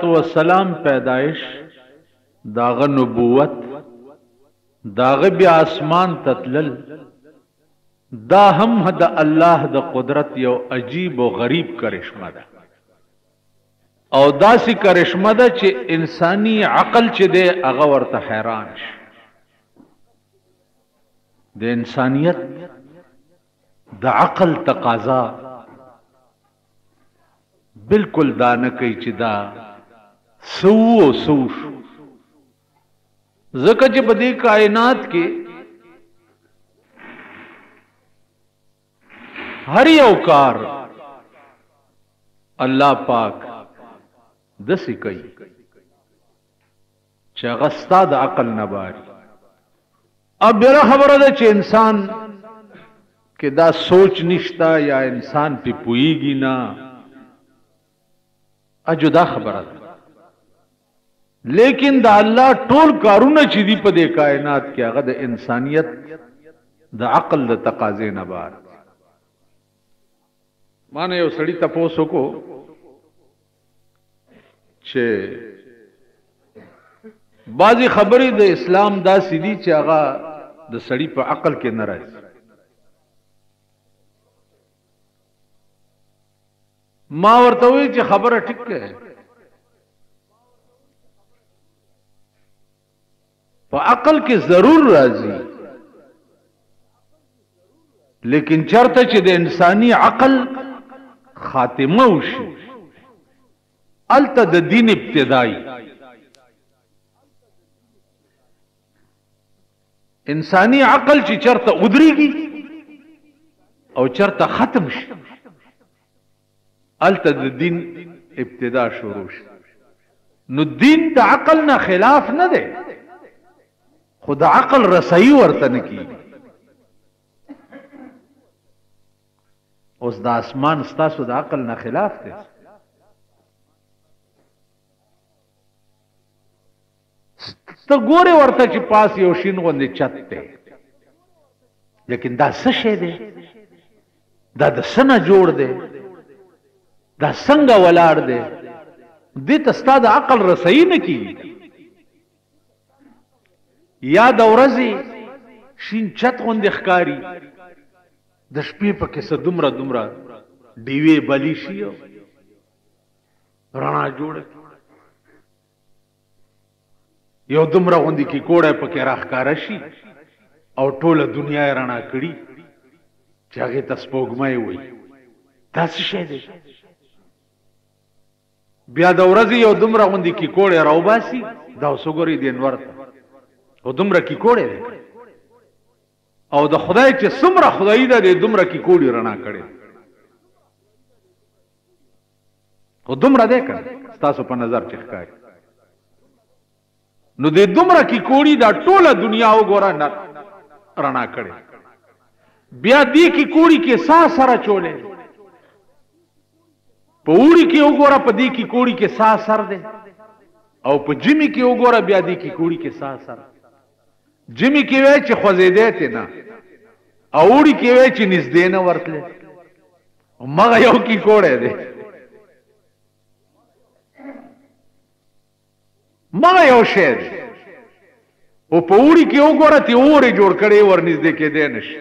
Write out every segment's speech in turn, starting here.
والسلام پیدایش، داغه نبوت، داغه بیا اسمان ته تلل، دا هم د الله د قدرت یو عجیب او غریب کرشمه ده، او داسې کرشمه ده چې انساني عقل چې دی هغه ورته حیران شي. د انسانیت د عقل تقاضا بالکل دا نه کوي چې دا سو او سو شو، ځکه چې په دې کائنات کې هر یو کار الله پاک داسې کوي چې هغه ستا د عقل نه باري. اب بېله خبره ده چې انسان کې دا سوچ نشته یا انسان پې پوهېږي نه، جدا خبره ده، لیکن د الله ټول کارونه چې دي په دې کائنات کې هغه د انسانیت د عقل د تقاضې نه بار. ما نه یو سړي تپوس وکړو چې بعضې خبرې د اسلام داسې دي چې هغه د سړي په عقل کې نه راځي. ما ورته وویل چې خبره ټیک ده، په عقل کې ضرور راځي، لیکن چرته چې د انساني عقل خاتمه وشي هلته د دین ابتدایي. انساني عقل چې چرته ودرېږي او چرته ختم شي هلته د دین ابتدا شروع شي. نو دین د عقل نه خلاف نه دی، خو د عقل رسایي ورته نه کېږي. اوس د اسمان ستاسو د عقل نه خلاف دی. ته ګورې ورته چې پاس یو شین غوندې چت دی، لیکن دا څه شی دی؟ دا د څه نه جوړ دی؟ دا څنګه ولاړ دی؟ دې ته ستا د عقل رسایي نه کېږي. یا د ورځې شین چت غوندې ښکاري، د شپې پکې څه دومره دومره ډیوې بلې شي او رڼا جوړه کړي، یو دومره غوندې کیکوړی پکې راښکاره شي او ټوله دنیا یې رڼا کړي چې هغې ته سپوږمۍ وایي. دا څه شی دی؟ بیا د ورځې یو دومره غوندې کیکوړی راوباسي، دا اوس وګورئ دې انور ته، او دومره کیکوړی دی، او د خدای چې څومره خدایي ده دې دومره کیکوړي رڼا کړې، خو دومره دی که نه ستاسو په نظر چې ښکاري. نو دې دومره کیکوړي دا ټوله دنیا وګوره نه رڼا کړې. بیا دې کیکوړي کې سا سره چولې، په اوړي کې وګوره په دې کیکوړي کې سا سر دی، او په ژمي کې وګوره بیا دې کیکوړي کې سا سر. ژمي کې وای چې خوځېدی ته نه، او اوړي کې وای چې نږدې نه ورتلی، مغه یو کیکوړی دی، مغه یو شی دی. او په اوړي کې وګوره تی اورې جوړ کړی ورنږدې کېدی نه شي،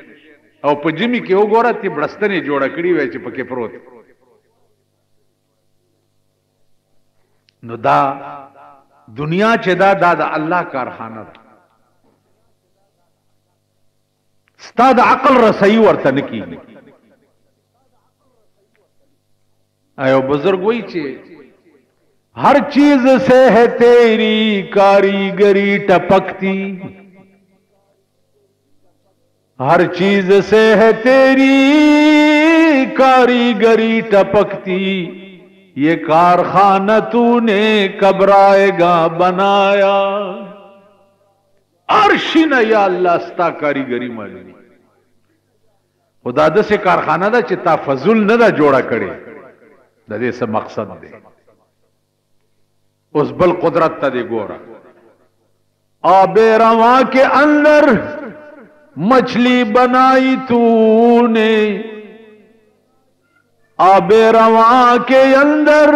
او په ژمي کې وګوره تی بړستنې جوړه کړې وای چې پکې پروت. نو دا دنیا چې دا دا د الله کارخانه ده، ستا د عقل رسایي ورته نه کېږي. ایو بزرګ وایي چې ہر چیز سے ہے تیری کاریگری ٹپکتی، ہر چیز سے ہے تیری کاریگری ٹپکتی، یہ کارخانہ تو نے کب رائے گا بنایا. عرش نه یا الله ستا کاریګری معلومی. خدا داسې کارخانه ده چې تا فضول نه ده جوړه کړې، د دې څه مقصد دی؟ اوس بل قدرت ته دې ګوره. آب رواں کے اندر مچھلی بنائی تو نے، آب رواں کے اندر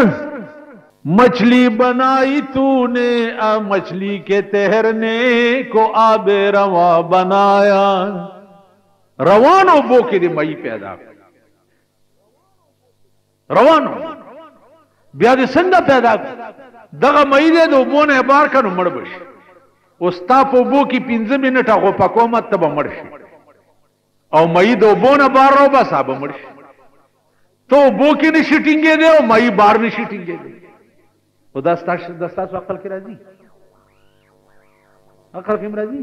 मछली बनाई तूने, मछली के तैरने को आबे रवा बनाया। روانو بو کې دې مئی پیدا کړ، روانو بیا دې څنګه پیدا کړ؟ دغه مئی دې د اوبو نه بار کړ نو مړ به شي. اوس تا په اوبو کې 5 منټه غوپه کومه ته به مړ شي، او مئی د اوبو نه بار راوباسه به مړ شي. ته اوبو کې نشي ټینګېدی او مئی بار نشي ټینګېدی. خو دا ستاسو عقل کې راځي؟ عقل کې هم راځي؟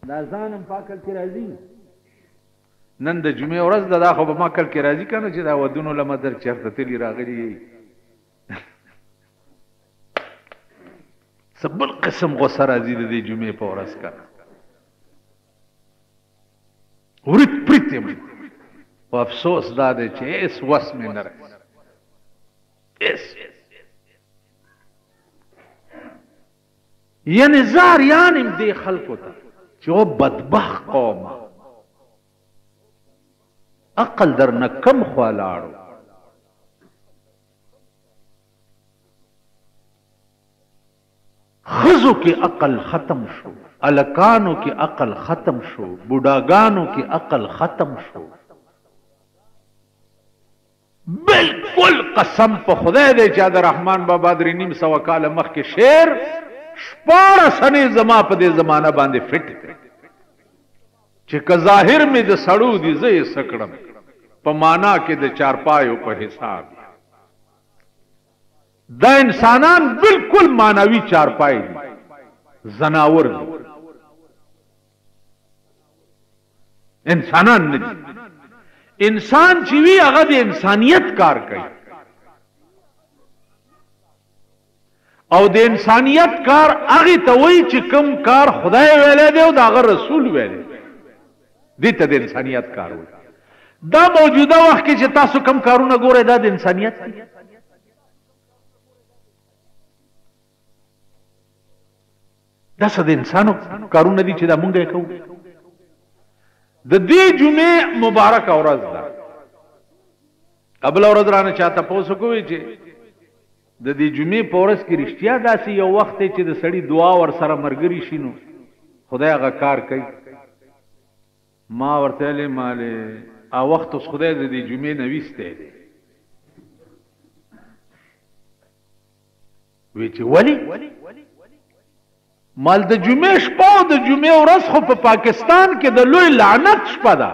دا ځان هم په عقل کې راځي؟ نن د جمعې ورځ ده، دا خو به ما عقل کې راځي که نه چې دا ودونو له ما در چېرته تللي راغلي یئ. څه بل قسم غوسه راځي د دې جمعې په ورځ که نه، ورت پرت یم. خو افسوس دا دی چې هېڅ وس مې نه راځي، هېڅ. یعنې زه حیران یم دې خلکو ته چې او بدبخت قومه، عقل درنه کم خوا لاړو. ښځو کې عقل ختم شو، هلکانو کې عقل ختم شو، بوډاګانو کې عقل ختم شو. بالکل قسم په خدای دی چې د رحمان بابا 350 کاله مخکې شعر 16 سنې زما په دې زمانه باندې فټ دی چې که ظاهر مې د سړو دي زه یې څه کړم، په معنا کې د چارپایو په حساب. دا انسانان بالکل معنوي چارپای دي، زناور دي، انسانان نه دي. انسان چې وي هغه د انسانیت کار کوي، او د انسانیت کار هغې ته وایي چې کوم کار خدای ویلی دی او د هغه رسول ویلی دی، دې ته د انسانیت کار وایي. دا موجوده وخت کې چې تاسو کوم کارونه ګورئ دا د انسانیت دي. دا څه د انسانو کارونه دي چې دا مونږ یې کوو. د دې جمعې مبارکه ورځ ده. قبل ورځ رانه چا تپوس وکړي چې د دې جمعې په ورځ کې رښتیا داسې یو وخت دی چې د سړي دعا ورسره ملګري شي نو خدای هغه کار کوي. ما ورته ویلې مالې هغه وخت اوس خدای د دې جمعې نه ویستی دی. وی چې ولې؟ مال د جمعې شپه او د جمعې ورځ خو په پاکستان کې د لوی لعنت شپه ده.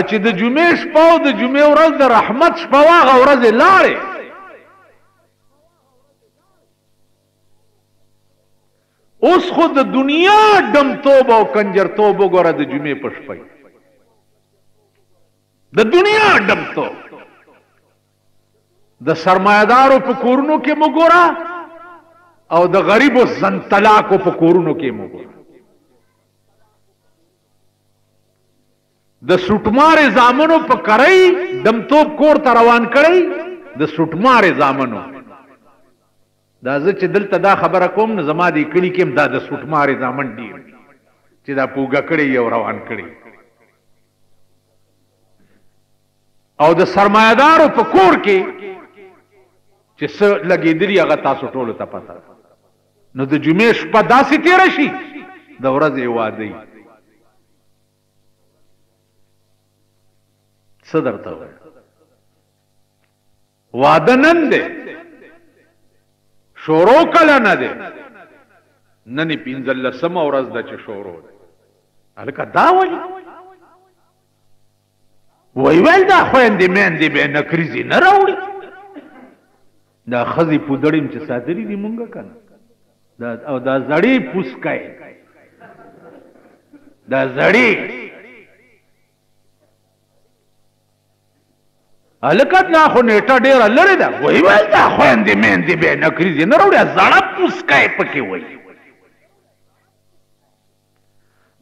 چې د جمعې شپه او د جمعې ورځ د رحمت شپه وه، هغه ورځ یې لاړې. اوس خو د دنیا ډمتوب او کنجرتوب وګوره د جمعې په شپه، د دنیا ډمتوب د سرمایدارو په کورونو کې مو ګوره او د غریبو زنتلاکو په کورونو کې مو ګوره، د سوټمارې زامنو په کرۍ دمتوب کور ته روان کړی، د سوټمارې زامنو. دا زه چې دلته دا خبره کوم نو زما دې کلي کې هم دا د سوټمارې زامن ډېر دي چې دا پوږه کړی او روان کړی. او د سرمایدارو په کور کې چې څه لګېدلي هغه تاسو ټولو ته پته ده. نو د جمعې شپه داسې تېره شي، د ورځې واده وي. څه درته وایم، واده نن دی، شروع کله نه دی، نن یې 15مه ورځ ده چې شروع دی. هلکه دا ولې؟ وی ویل دا خویندې میندې به نکریزې نه راوړي، دا ښځې پودړې هم چې ساتلي دي مونږ که نه، او دا زړې پوسکی، دا زړې هلکه دا خو نیټه ډېره لرې ده. وی ویل دا خویندې میندې به نکریزې نه راوړي، زړه پوسکی پکې وایي.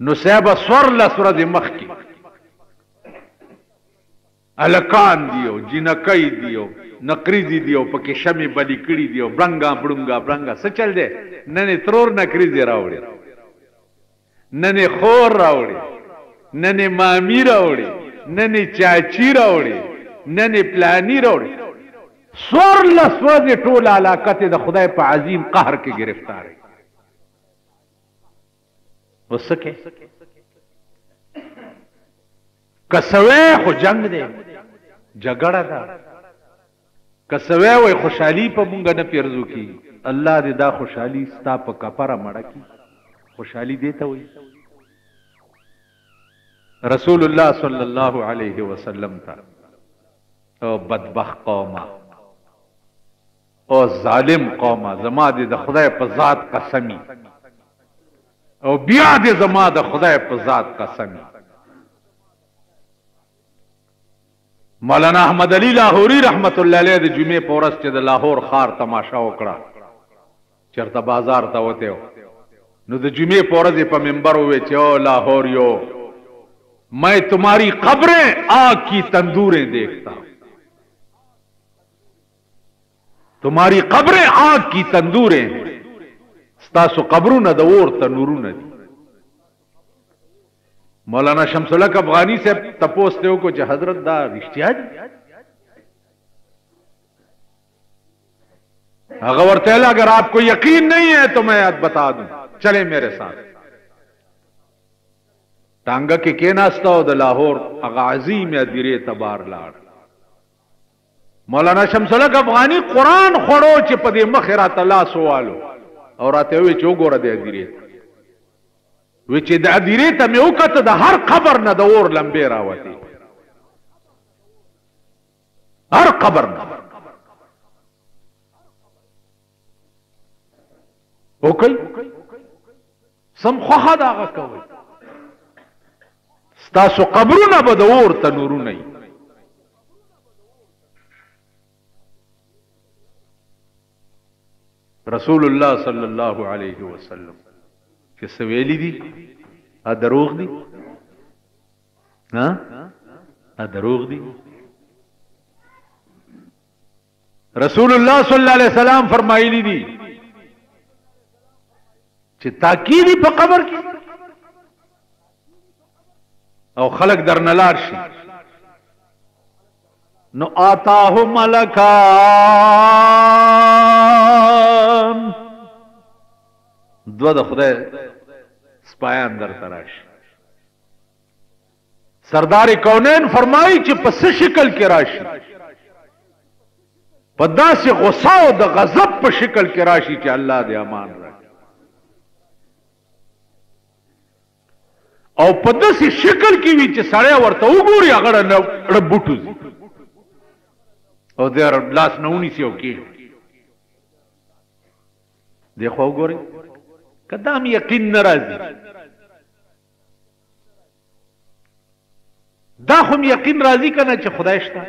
نو صاحبه 14 ورځې مخکې هلکان دي او جینکۍ دي او نکریزې دي او پکې شمې بلې کړي دي او بړنګا بړونګا بړنګا څه چل دی. نن یې ترور نکریزې راوړې، نن یې خور راوړې، نن یې مامي راوړې، نن یې چاچي راوړې، نن یې پلانی راوړی. 14 ورځې ټوله علاقه ترې د خدای په عظیم قهر کې ګرفتار وي. اوس څه کوې؟ که څه وایې خو جنګ دی، جګړه ده. که څه وایې وایي خوشحالي په مونږ نه پیرزو کېږي. الله دې دا خوشحالي ستا په کپره مړه کړي. خوشحالي دې ته وایي. رسول الله صلی الله علیه وسلم ته او بدبخت قومه او ظالم قومه، زما دې د خدای په ذات قسمی او بیا دې زما د خدای په ذات قسمی. مولانا احمد علی لاهوری رحمت الله علیه د جمعې په ورځ چې د لاهور ښار تماشه وکړه، چېرته بازار ته وتی و، نو د جمعې په ورځ یې په منبر وویل چې او لاهوریو، میں تمہاری قبریں آگ کی تندوریں دیکھتا ہوں، تمہاری قبریں آگ کی تندوریں ہیں، ستاسو قبرونه د اور تنورونه دي. مولانا شمس الحق افغانی صاحب تپوس ته وکړو چې حضرت دا رښتیا دي؟ هغه ورته ویل اگر آپ کو یقین نہیں ہے تو میں بتا دوں، چلے میرے ساتھ. ټانګه کې کېناسته او د لاهور هغه عظیمې هدیرې ته بار لاړ. مولانا شمس الحق افغانی قرآن خوړو چې په دې مخ یې راته لاس ووالو او راته یې وویل چې وګوره دې هدیرې ته. وی چې د هدیرې ته مې وکته د هر قبر نه د اور لمبې راوتې، هر قبر نه. وکئ سم خوښه د هغه کوئ، ستاسو قبرونه به د اور تنورونه وي. رسول الله صلی الله علیه وسلم چې څه ویلي دي دا دروغ دي؟ ها، دا دروغ دي؟ رسول الله صلی الله علیه وسلم فرمایلی دي چې تاکیدی په قبر کې او خلق درنه لاړ شي، نو آتاه ملکان، دوه د خدای سپایان درته راشي. سردار کونین فرمایي چې په څه شکل کې راشي؟ په داسې غصه او د غضب په شکل کې راشي چې الله دې امان راکړي، او په داسې شکل کې وي چې سړی ورته وګوري هغه ړه بوټو ځي او دی لاس نه ونیسي او کېږي. دی خوا وګورئ، که دا هم یقین نه راځي، دا خو هم یقین راځي که نه چې خدای شته،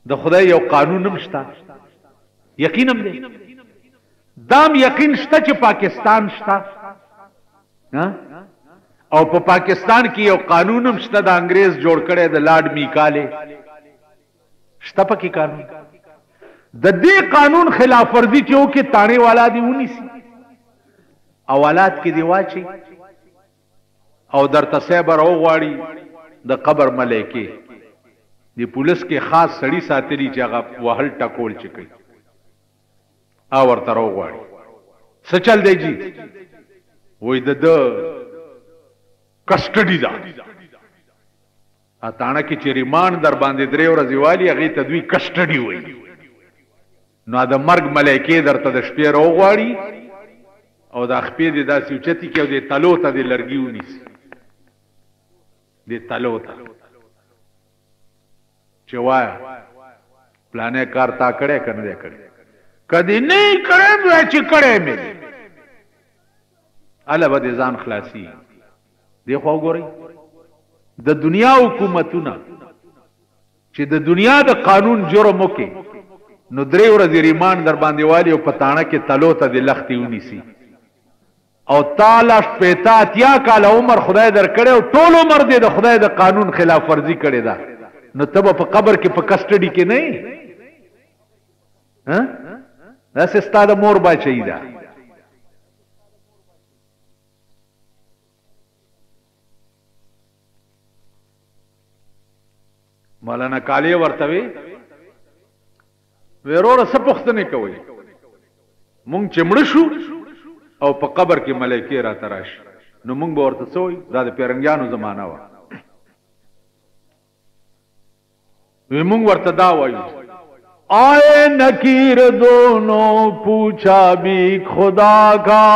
د خدای یو قانون هم شته، یقین هم دی. دا هم یقین شته چې پاکستان شته، او په پاکستان کې یو قانون هم شته د انګريز جوړ کړی د لارډ میکالې، شته پکې قانون. د دې قانون خلاف ورزي چې وکړي تاڼې والا دې ونیسي، اوالات کې دې واچي او درته صاحب راوغواړي د قبر ملایکې. د پولیس کې خاص سړي ساتلي چې هغه وهل ټکول چې کوي، او ورته راوغواړي. څه چل دی جی؟ وایي د ده کسټډي ده. تاڼه کې چې ریمانډ در باندې 3 ورځې والي، هغې ته دوی کسټډي وایي. نو د مرګ ملایکې درته د شپې راوغواړي او دا خپې دې داسې اوچتې کړي او دې تلو ته دې لرګي ونیسي، دې تلو ته چې وایه پلانې کار تا کړی که نه دی کړی؟ که دې نه یې کړی نو وایه چې کړی مې دی، هله به دې ځان خلاصېږي. دې خوا وګورئ، د دنیا حکومتونه چې د دنیا د قانون جرم وکړي نو 3 ورځې ریمانډ در باندې والي او په تاڼه کې تلو ته دې لښتې ونیسي، او تاله 80 80 کاله عمر خدای درکړی او ټول عمر دې د خدای د قانون خلاف ورزي کړې ده، نو ته به په قبر کې په کسټډي کې نه یې؟ داسې ستا د مور باچهي ده. مولانا کالی ورته وی، وروره څه پوښتنې کوئ؟ مونږ چې مړه شو او په قبر کې ملایکې راته راشي نو مونږ به ورته څه وایو؟ دا د پیرنګیانو زمانه وه. وی مونږ ورته دا وایو، آئے نکیر دونوں پوچھا بھی خدا کا،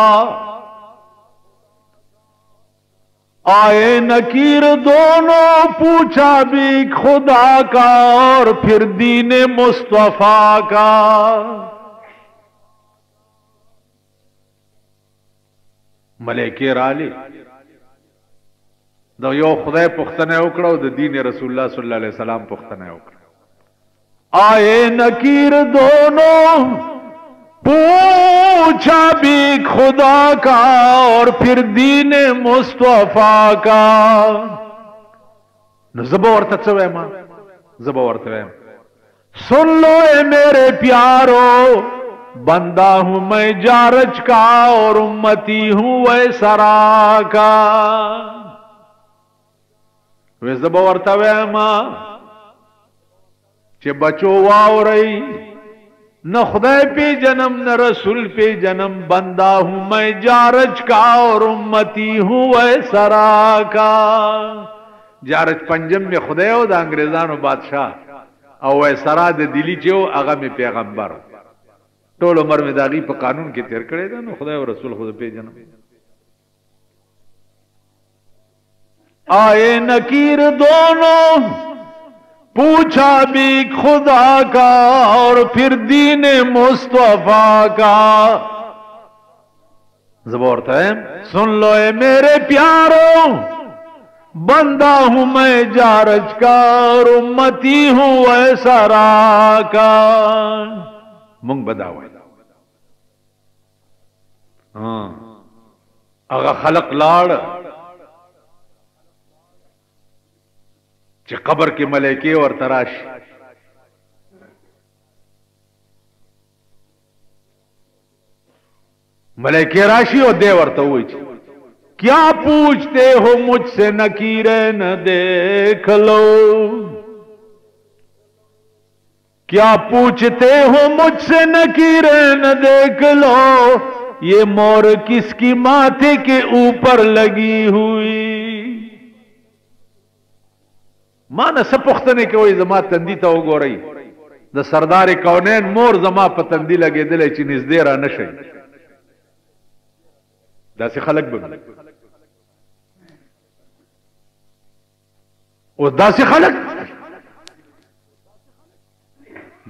آئے نکیر دونوں پوچھا بھی خدا کا، اور پھر دین مصطفیٰ کا۔ ملائکې رالی، د یو خدای پوښتنه وکړه او د دین رسول الله صلی الله علیه وسلم پوښتنه وکړه. آئے نکیر دونوں پوچھا بھی خدا کا، اور پھر دین مصطفیٰ کا۔ نو زه به ورته څه وایم؟ زه به ورته وایم، سن لو اے میرے پیارو، بندہ ہوں میں جارج کا اور امتی ہوں ویسرا کا۔ وی زه به ورته وایم چې بچو واورئ، نہ خدای پہ جنم نہ رسول پہ جنم، بندہ ہوں میں جارج کا اور امتی ہوں ویسرا کا۔ جارج پنجم میں خدای او د انګریزانو بادشاہ، او ویسرا د دلی چې و هغه مې پیغمبر. ټول عمر مې د هغې په قانون کې تېر کړی ده، نو خدای او رسول خو زه پېژنم. آئے نکیر دونوں پوچھا بھی خدا کا، اور پھر دین مصطفیٰ کا۔ زه به ورته وایم، سن لو اے میرے پیارو، بندہ ہوں میں جارج کا اور امتی ہوں ویسرا کا۔ مونږ به دا وایو. هغه خلق لاړ چې قبر کې ملایکې ورته راشي، ملایکې راشي او دی ورته ووایي چې کیا پوچھتے ہو مجھ سے نکیرین دیکھ لو، کیا پوچھتے ہو مجھ سے نکیرین دیکھ لو، یہ مور کس کی ماتھے کے اوپر لگی ہوئی۔ ما نه څه پوښتنې کوئ، زما تندي ته وګورئ، د سردار کونین مور زما په تندي لګېدلی چې نږدې را نه شئ. داسې خلک به وي. اوس داسې خلک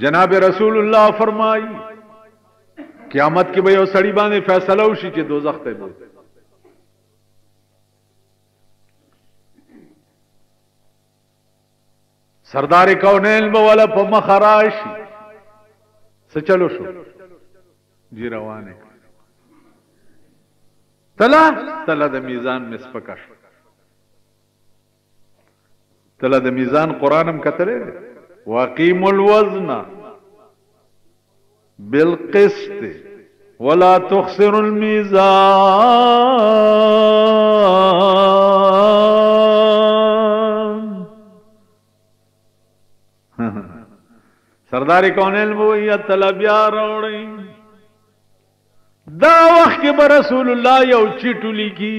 جناب رسول الله فرمایي قیامت کې به یو سړي باندې فیصله وشي چې دوزخ ته بوځي. سردار کونین به ولا په مخه راشي، څه چلو شو جی روانه تله تله د میزان مې سپکه شو. تله د میزان قرآن هم کتلی دی، واقیموا الوزن بالقسط ولا تخسروا الميزان. سردار کونین به وایي تله بیا راوړئ. دا وخت کې به رسول الله یو چیټ ولیکي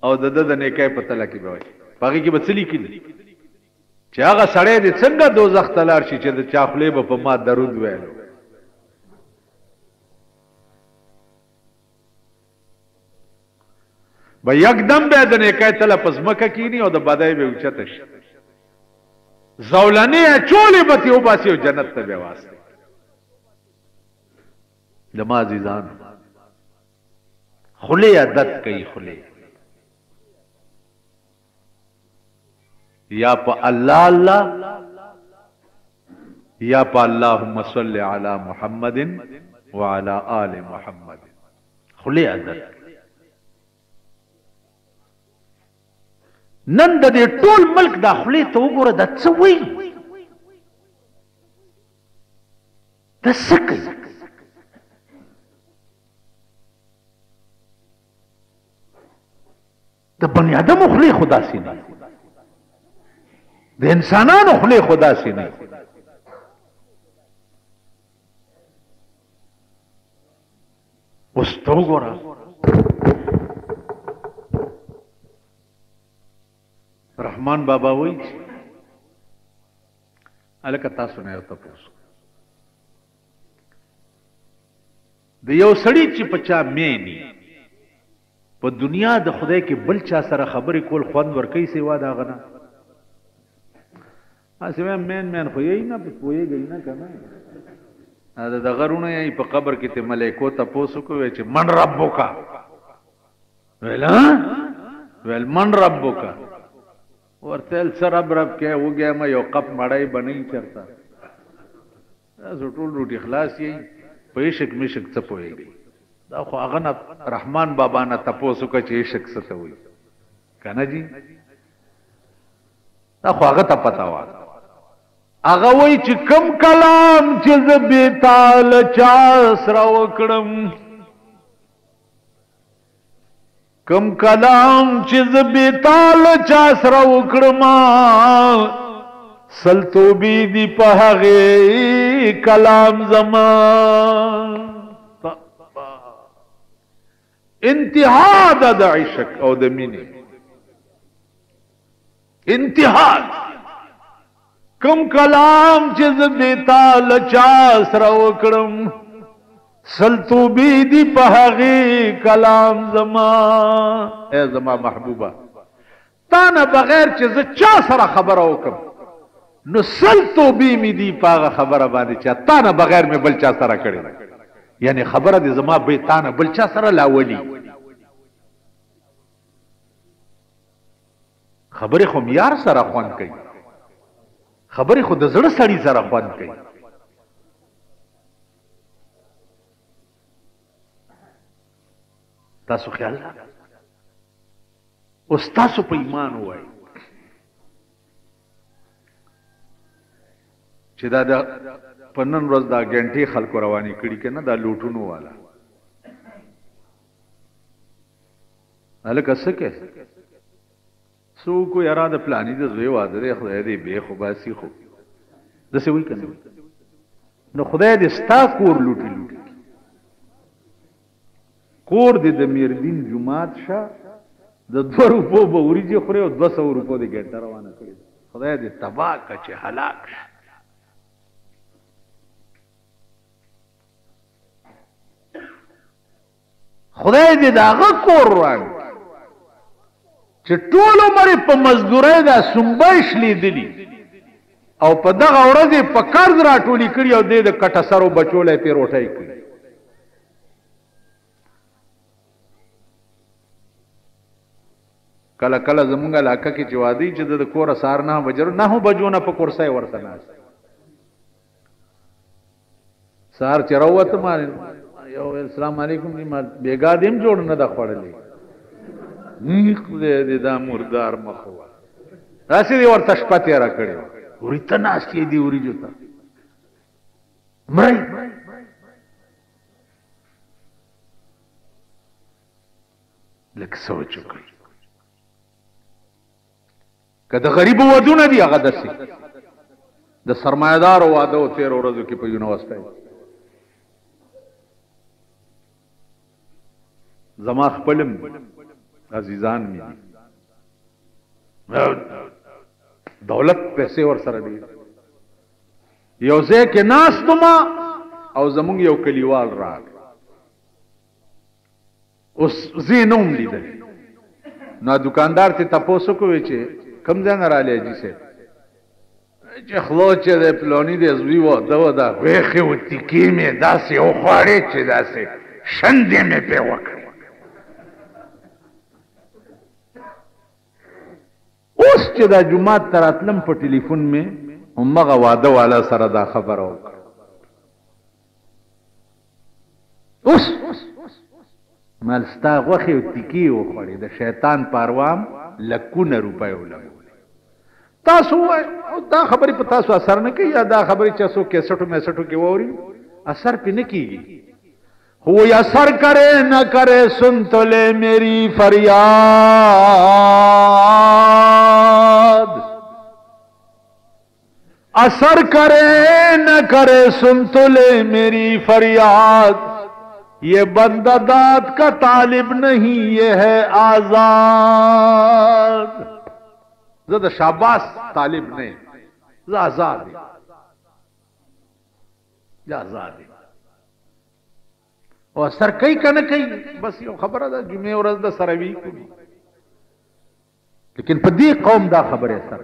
او د ده د نیکۍ په تله کې به وایي، په هغې کې به څه لیکلي چې هغه سړی دې څنګه دوزخ ته لاړ شي چې د چا خولې به په ما درود ویلو. به یکدم بیا د نیکۍ تله په ځمکه کښېني او د بدۍ به اوچته شي، زولنې اچولې به ترې وباسي او جنت ته به یې واستوي. د ما عزیزانو خولې عادت کوي، خولې یا په الله الله یا په اللهم صل علی محمد وعلى آل محمد، خولې عادت. نن د دې ټول ملک دا خولې ته وګوره، دا څه وایي، دا څه کوي؟ د بني آدمو خولې خو داسې نه. د انسانانو خولې خو داسې نه. اوس ته وګوره رحمان بابا وایي هلکه تاسو نه یو تپوس، د یو سړي چې په چا میني په دنیا د خدای کې بل چا سره خبرې کول خوند ورکوي سوا د هغه نه؟ هسې وایم مین مین خو یی نه، پوهېږئ نه که نه؟ د دغه وروڼه یې په قبر کې ته ملایکو تپوس وکړو چې من ربک، ویل ویل من ربک، ورته ویل څه رب رب کې وږی یم، یو قپ مړی به نه وي چېرته، تاسو ټول روټي خلاص یئ، په عشق مشق څه پوهېږئ؟ دا خو هغه نه رحمان بابا نه تپوس وکړه چې عشق څه ته وایي که نه جي؟ دا خو هغه ته پته وه. هغه وایي چې کوم کلام چې زه بې تا له چا سره وکړم، کوم کلام چې زه بې تا له چا سره وکړم، سل توبې دي په هغې کلام زما. انتها ده د عشق او د مینې، انتها. کوم کلام چې زه بې تا له چا سره وکړم، سل توبې دي په هغې کلام زما. ای زما محبوبه، تا نه بغیر چې زه چا سره خبره وکړم نو سل توبې مې دي په هغه خبره باندې چې تا نه بغیر مې بل چا سره کړې ده. یعنی خبره دې زما بې تا نه بل چا سره لاولي. خبرې خو یار سره خوند کوي، خبرې خو د زړه سړي سره خوند کوي. تاسو خیال ده اوس تاسو په ایمان ووایئ چې دا د په نن ورځ دا ګنټې خلکو روانې کړي که نه، دا لوټونو والا هلکه څه کوې؟ څه وکړو یاره، د پلاني د زوی واده دی، خدای دې بېخ وباسي. خو داسې وایي که نه؟ نو خدای دې ستا کور لوټي لوټي، کور دې د میردین جومات شه، د 2 روپو به وریجې خورې او 200 روپو دې ګنټه روانه کړې. خدای دې تباه کړه چې هلاک شه. خدای دې د هغه کور وران چې ټول عمر یې په مزدورۍ دا سومبۍ شلېدلي او په دغه ورځ یې په قرض راټولې کړي او دې د کټسرو بچو له یې پرې روټۍ کړي. کله کله زمونږ علاقه کې چې واده وي چې د کوره سهار 9 بجو 9 بجو نه په کرسۍ ورته ناست، سهار چې راووتم یو السلام علیکم جی، ما بېګا دې هم جوړ نه ده خوړلې، خدای دې دا مردار مخ وه، داسې دې ورته شپه تېره کړې وه. وري ته ناست یې دې وریجو ته مرئ. لږ سوچ وکړئ، که د غریبو ودونه دي هغه داسې، د سرمایهدارو واده و تېرو ورځو کې په یونیورسټۍ. زما خپلم عزیزان مې دي، دولت پیسې ورسره دي. یو ځای کې ناست ما او زمونږ یو کلیوال راغی، اوس زه یې نه وم لیدلی. نو دکاندار ته تپوس وکړو چې کوم ځای نه راغلی حاجي صاحب؟ چې خلو چې د پلاني د زوی واده وه، دا غوښې او تیکې مې داسې وخوړې چې داسې شندې مې پرې وکړې. اوس چې دا جومات ته راتلم په ټلیفون مې همغه واده والا سره دا خبره وکړه. اوس مال ستا غوښې او تیکې وخوړې، د شیطان پاروام لکونه روپۍ ولګولې. تاسو ووایئ او دا خبرې په تاسو اثر نه کوي، یا دا خبرې چې څوک کیسټو میسټو کې واوري اثر پې نه کېږي. خو وایي اثر کرے نه کرے سن تو لے میری فریاد. اثر کرے نہ کرے سن تو لے میری فریاد، یہ بندہ داد کا طالب نہیں یہ ہے آزاد. زه د شاباس طالب نه یم، زه آزاد یم، زه آزاد یم. او اثر کوي که نه کوي بس یو خبره ده، جمعې ورځ ده سره وي کوي، لیکن په دې قوم دا خبرې اثر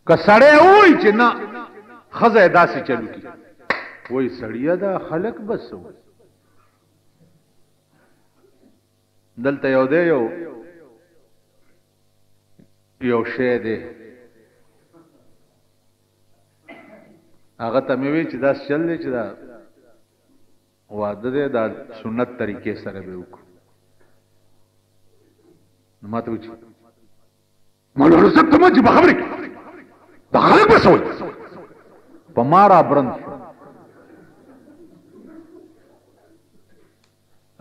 که سړی ووایي چې نه ښځه یې داسې چلو کړي، وایي سړیه دا خلک به څه وایي. دلته یو دی یو شی دی، هغه ته مې وی چې داسې چل دی چې دا واده دی دا سنت طریقې سره به وکړو. نو ما ته وایي چې مولانا صاحب ته ما چې به خبرې کړې دا خلک به څه وایي، په ما را برند شو.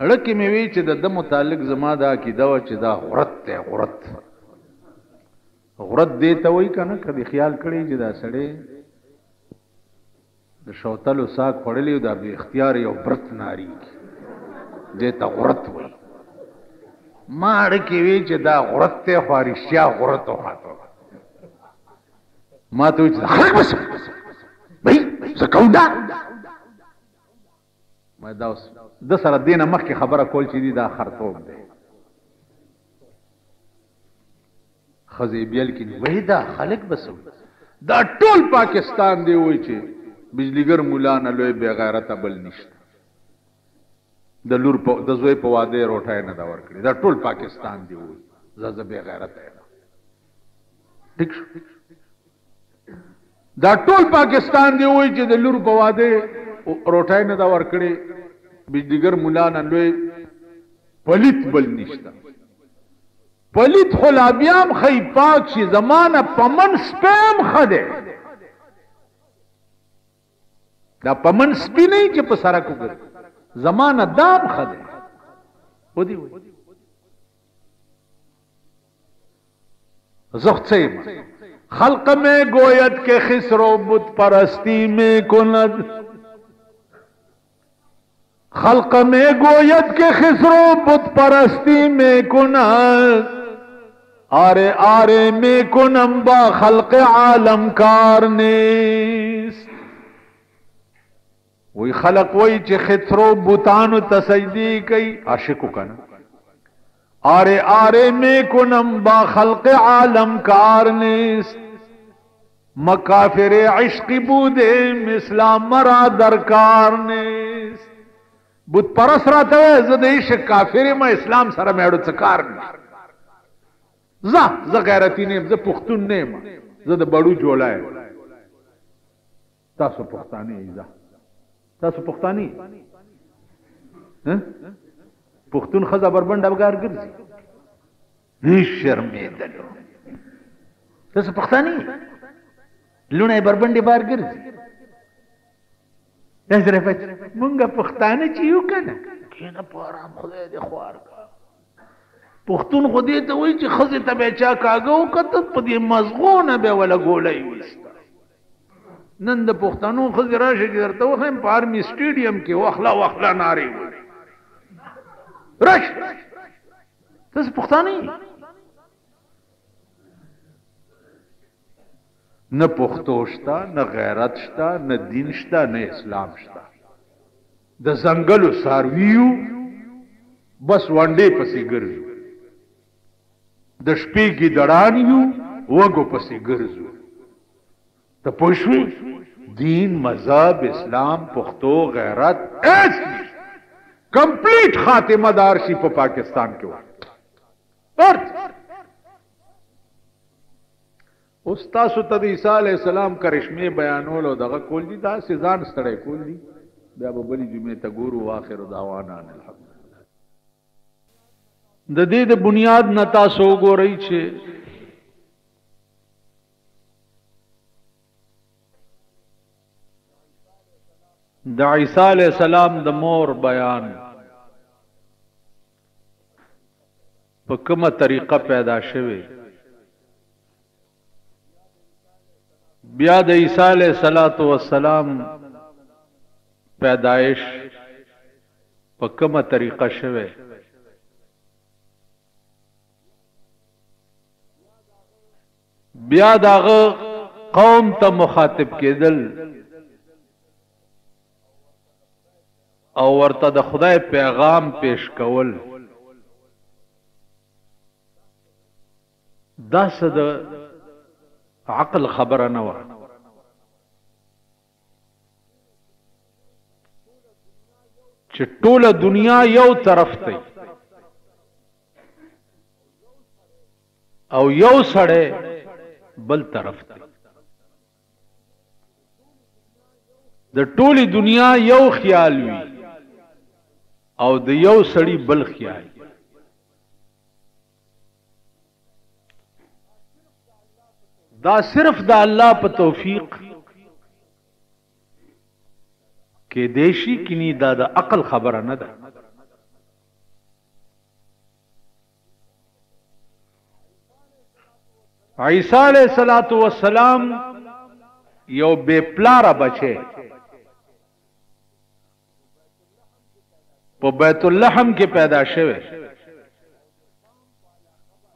اړه کې مې وی چې د ده متعلق زما دا عقیده وه چې دا غرت دی، غرت غرت دې ته وایي که نه، که دې خیال کړی چې دا سړی د شوتلو ساګ خوړلی او دا بې اختیار یو برت ناریږي، دې ته غرت وایي. ما اړه کې وی چې دا غرت دی خو رښتیا غرت وخته. ما ته وایي چې خلک به څه وایي، څه کوو دا؟ ما دا اوس د سره دې نه مخکې خبره کول چې دي دا خرتوب دی، ښځې بیل کې وایي دا خلک به څه وایي، دا ټول پاکستان دی وایي چې بجلیګر مولا نه لوی بې غیرته بل نشته، د لور په د زوی په واده یې روټۍ نه ده ورکړې، دا ټول پاکستان دی وایي زه بې غیرته یم. ټیک شو، دا ټول پاکستان دی وایي چې د لور په واده روټۍ نه ده ورکړې، بجلیګر مولا نه لوی پلیت بل نشته. پلیت خو لا بیا هم ښه پاک شي، زما نه پمن سپی هم ښه دی. دا پمن سپی نه چې په سړک وګرځي، زما نه دا هم ښه دی. ودی وایي زه خو څه یم، خلق میں گوید کے خسرو بت پرستی میں کند، خلق میں گوید کے خسرو بت پرستی میں کند، آرے آرے میں کنم با خلق عالم کار نیست. وی خلق وی چې خسرو بتانو ته سجدې کوي، عاشق وکنه، آرے آرے میں کنم با خلق عالم کار نیست، مکافر عشق بودے اسلام مرا درکار نیست. بت پرست راته وایي زه د عشق کافر یم، اسلام سره مې اړو څه کار نشته، زه غیرتي نه یم، زه پښتون نه یم، زه د بړو جوړه یم. تاسو پښتانه یئ؟ زه تاسو پښتانه یئ؟ پښتون ښځه بربنډه بګار ګرځي، نه شرمېدلو. تاسو پښتانه یئ؟ لوڼه یې بربنډې بار ګرځي. مونږ پښتانه چې یو که نه کښېنه په ارام، خدای دې خوار کړه. پښتون خو دې ته وایي چې ښځې ته به یې چا کاږه وکتل په دې مزغو نه به یې وله ګولۍ ویسته. نن د پښتنو ښځې راشي چې درته وښیم په آرمي سټېډیم کې وخله وخله نارې وهي، راشه تاسو پښتانه یئ؟ نه پښتو شته، نه غیرت شته، نه دین شته، نه اسلام شته. د ځنګلو څاروي یو، بس ونډې پسې ګرځو، د شپې ګیدړان یو، وږو پسې ګرځو. ته پوه شوې؟ دین، مذهب، اسلام، پښتو، غیرت هېڅ نشته. کمپلیټ خاتمه د هر شي په پاکستان کې وه. هر اوس تاسو ته د عیسی علیه السلام کرشمې بیانول او دغه کول دي، داسې ځان ستړی کول دي. بیا به بلې جمعې ته ګورو. واخر دعوانا ان الحمدلله. د دې د بنیاد نه تاسو وګورئ چې د عیسی علیه السلام د مور بیان په کومه طریقه پیدا شوی. بیا د عیسی علیه الصلاۃ والسلام پیدایش په کومه طریقه شوه، بیا داغه قوم ته مخاطب کېدل او ورته د خدای پیغام پیش کول، دا څه د عقل خبره نه وه. چې ټوله دنیا یو طرف ته او یو سړی بل طرف ته، د ټولې دنیا یو خیال وي او د یو سړي بل خیال. دا صرف د الله په توفیق کې دیشي کني، دا د عقل خبره نه ده. عیسی علیہ الصلوۃ والسلام یو بے پلاره بچی په بیت اللحم کې پیدا شوه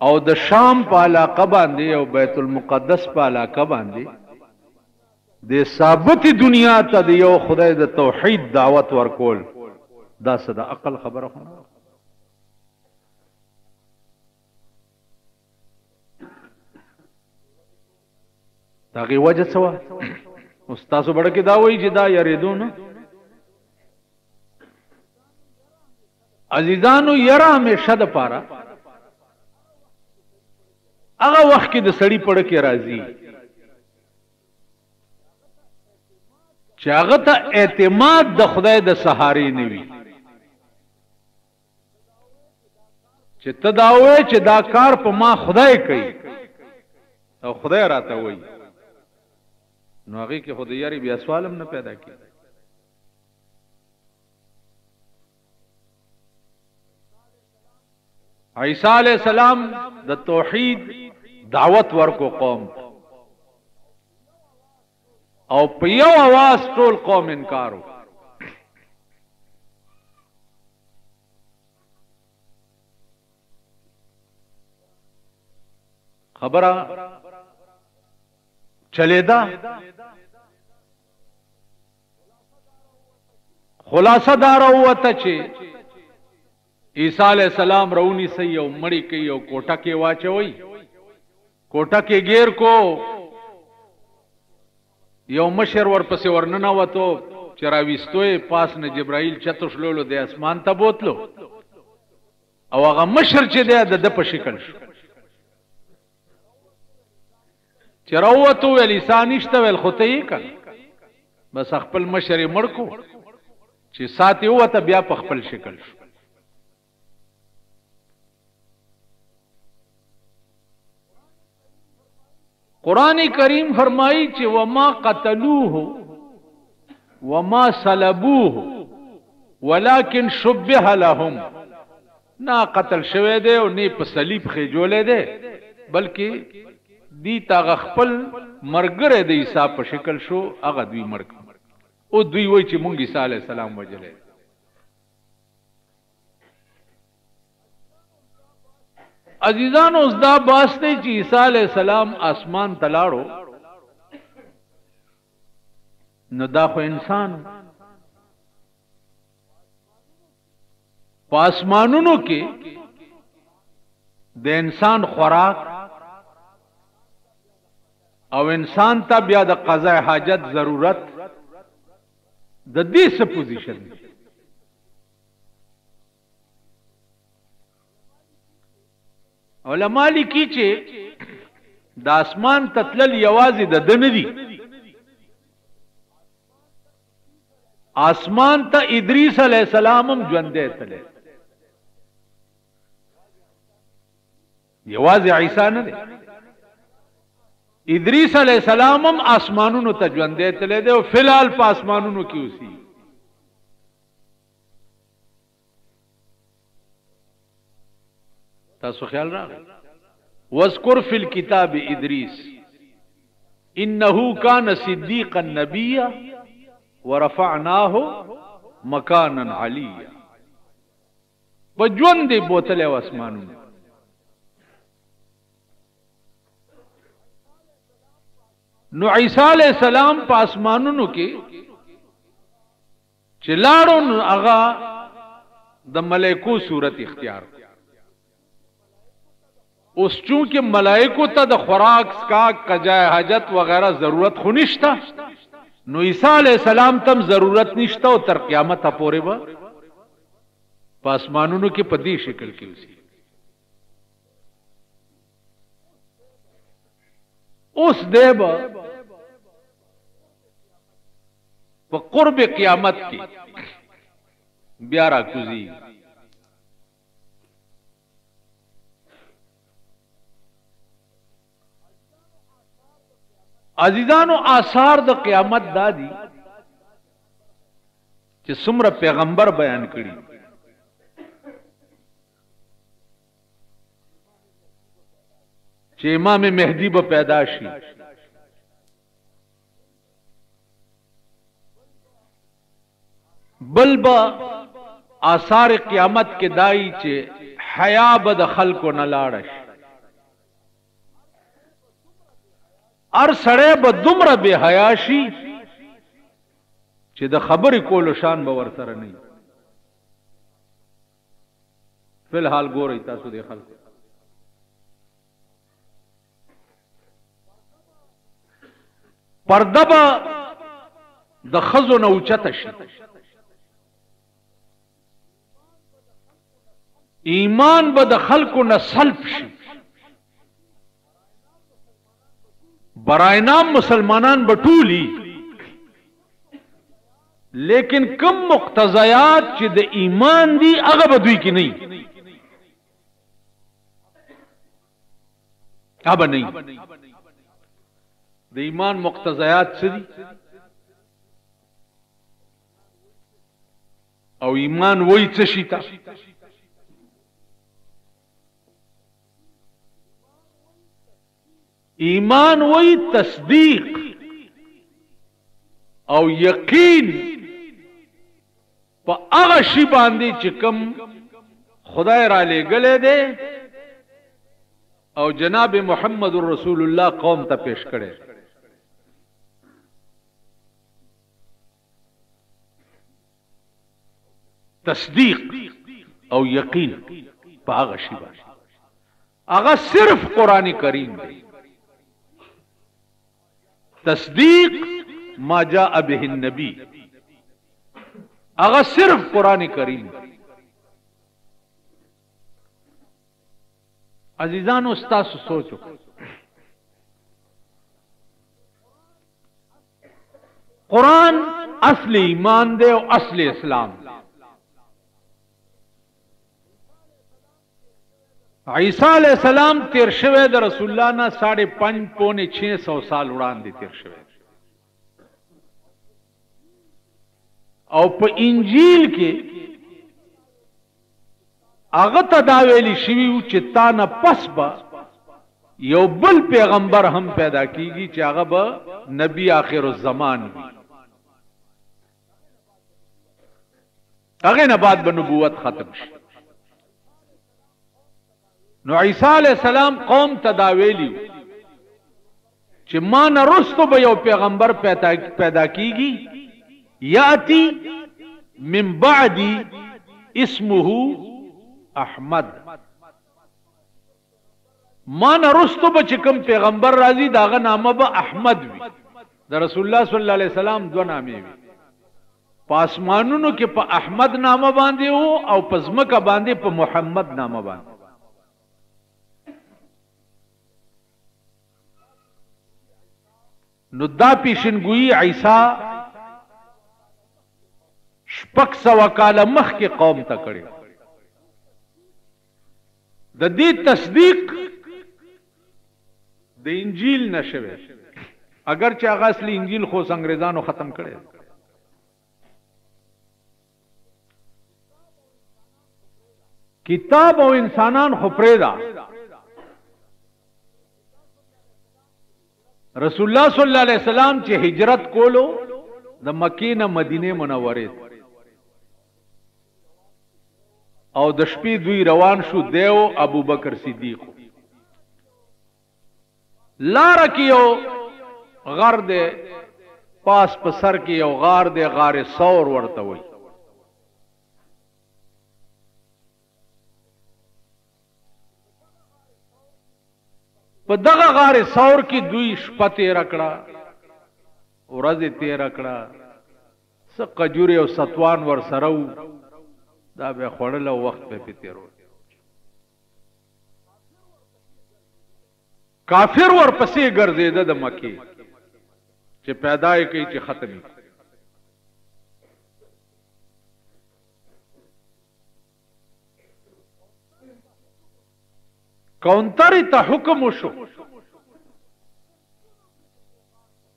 او د شام په علاقه باندې او بیت المقدس په علاقه باندې د ثابت دنیا ته د یو خدای د توحید دعوت ورکول، دا څه د عقل خبره خو نه. د هغې وجه څه وه؟ اوس تاسو بړه کې دا وایي چې دا یریدو نه. عزیزانو، یره همیشه دپاره هغه وخت کې د سړي پړه کې راځي چې هغه ته اعتماد د خدای د سهارې نه وي، چې ته دا وایې چې دا کار په ما خدای کوي او خدای راته وایي، نو هغې کې خو د یاري بیا سوال هم نه پیدا کېږي. عیسی علیہ السلام د توحید دعوت ورکو قوم او په یو आवाज ټول قوم انکار وکړ. خبره چلیدا، خلاصه دار وته چې عیسی علیہ السلام رونی سی او مړی کوي او کوټه کې واچوي، کوټه کې گیر کو، یو مشر ورپسې ورننه وتو چې راویستو یې پاس نه جبرائیل چتو شلولو د اسمان ته بوتلو او هغه مشر چې دی د ده په شکل شو. چې راووتو ویل عیسی نشته، ویل خو ته یې که نه، بس خپل مشر یې مړ کو، چې سات یې ووته بیا په خپل شکل شو. قرآن کریم فرمائی چې وما قتلوه وما صلبوه ولكن شبه لهم، نه قتل شوی دی او نه په صلیب خېجولی دی، بلکې دی تا خپل مرګره د عیسی په شکل شو، هغه دوی مړ کړ او دوی وایي چې مونږ عیسی علیه السلام وژلی. عزیزانو، اوس دا باس دی چې عیسی علیه السلام آسمان ته لاړو، نو دا خو انسان په آسمانونو کې د انسان خوراک او انسان ته بیا د قضاء حاجت ضرورت د دې څه پوزیشن دی. علما لیکي چې د اسمان ته تلل یوازې د ده نه دي، اسمان ته ادریس علیه السلام هم ژوندی تللی، یوازې عیسی نه دی، ادریس علیه السلام هم آسمانونو ته ژوندی تللی دی او فی الحال په آسمانونو کې اوسي. تاسو خیال راغی؟ واذکر فی الکتاب ادریس، انه کان صدیقا نبیا ورفعناه مکانا علیا. په ژوند یې بوتلی و اسمانونو. نو عیسی علیه السلام په اسمانونو کې چې لاړو نو هغه د ملائکو صورت اختیار. اوس چونکه ملائکو ته د خوراک سکاک قضاء حاجت وغیرہ ضرورت خو نشته، نو عیسی علیه السلام تم ضرورت نشته او تر قیامت پورې به په اسمانونو کې په دې شکل کې اوسي. اوس دی به په قرب قیامت کې بیا را کوزي. عزیزانو آثار د قیامت دادی چې څومره پیغمبر بیان کړي، چې امام مهدی به پیدا شي، بل به آثار قیامت کې دای چې حیا به د خلکو نه لاړه شي، هر سړی به دومره بې حیا شي چې د خبرې کولو شان به ورسره نه وي. فی الحال ګورئ تاسو دې خلکو پرده به د ښځو نه اوچته شي، ایمان به د خلکو نه سلب شي، برای نام مسلمانان به ټولي، لیکن کم مقتضیات چې د ایمان دي هغه به دوی کې نه وي، هغه به نه وي. د ایمان مقتضیات څه دي او ایمان وایي څه شي ته؟ ایمان وایي تصدیق او یقین په هغه شي باندې چې کوم خدای را لېږلی دی او جناب محمد رسول الله قوم ته پیش کړی. تصدیق او یقین په هغه شي باندې، هغه صرف قرآن کریم دی. تصدیق ما جاء به النبی، هغه صرف قرآن کریم دی. عزیزانو ستاسو سوچ وکړئ، قرآن اصل ایمان دی او اصل اسلام دی. عیسی علیہ السلام تیر شوی د رسول الله نه 5.5 575 سال وړاندې تیر شوی او په انجیل کې هغه ته دا ویلی شوي وو چې تا نه پس به یو بل پیغمبر هم پیدا کیږي چې هغه به نبی آخر الزمان وي، هغې نه بعد به نبوت ختم شي. نو عیسی علیہ السلام قوم ته دا ویلی چې ما نه وروسته به یو پیغمبر پیدا کیږي، یاتی من بعدی اسمه احمد. ما نه وروسته به چې کوم پیغمبر راځي د هغه نامه به احمد وي. د رسول الله صلی الله علیه وسلم دوه نامې وي، په اسمانونو کې په احمد نامه باندې او په ځمکه باندې په محمد نامه باندې. نو دا پیشنګویي عیسی 600 کاله مخکې قوم ته کړې. د دې تصدیق د انجیل نه شوی، اگر چې هغه اصلي انجیل خو اوس انګریزانو ختم کړی. کتاب او انسانان خو پرېږده، رسول الله صلی الله علیه وسلم چې هجرت کولو د مکې نه مدینه منورې او د شپې دوی روان شو، دیو ابو بکر صدیق لاره کې یو غر دی، پاس په سر کې یو غار دی، غار ثور ورته وایي. په دغه غار ثور کې دوی شپه تېره کړه، ورځ یې تېره کړه، څه قجورې او ستوان ورسره وو، دا به یې خوړل او وخت به یې پرې تېرول. کافر ورپسې ګرځېده د مکې چې پیدا یې کوي چې ختم یې کړي. کونترې ته حکم وشو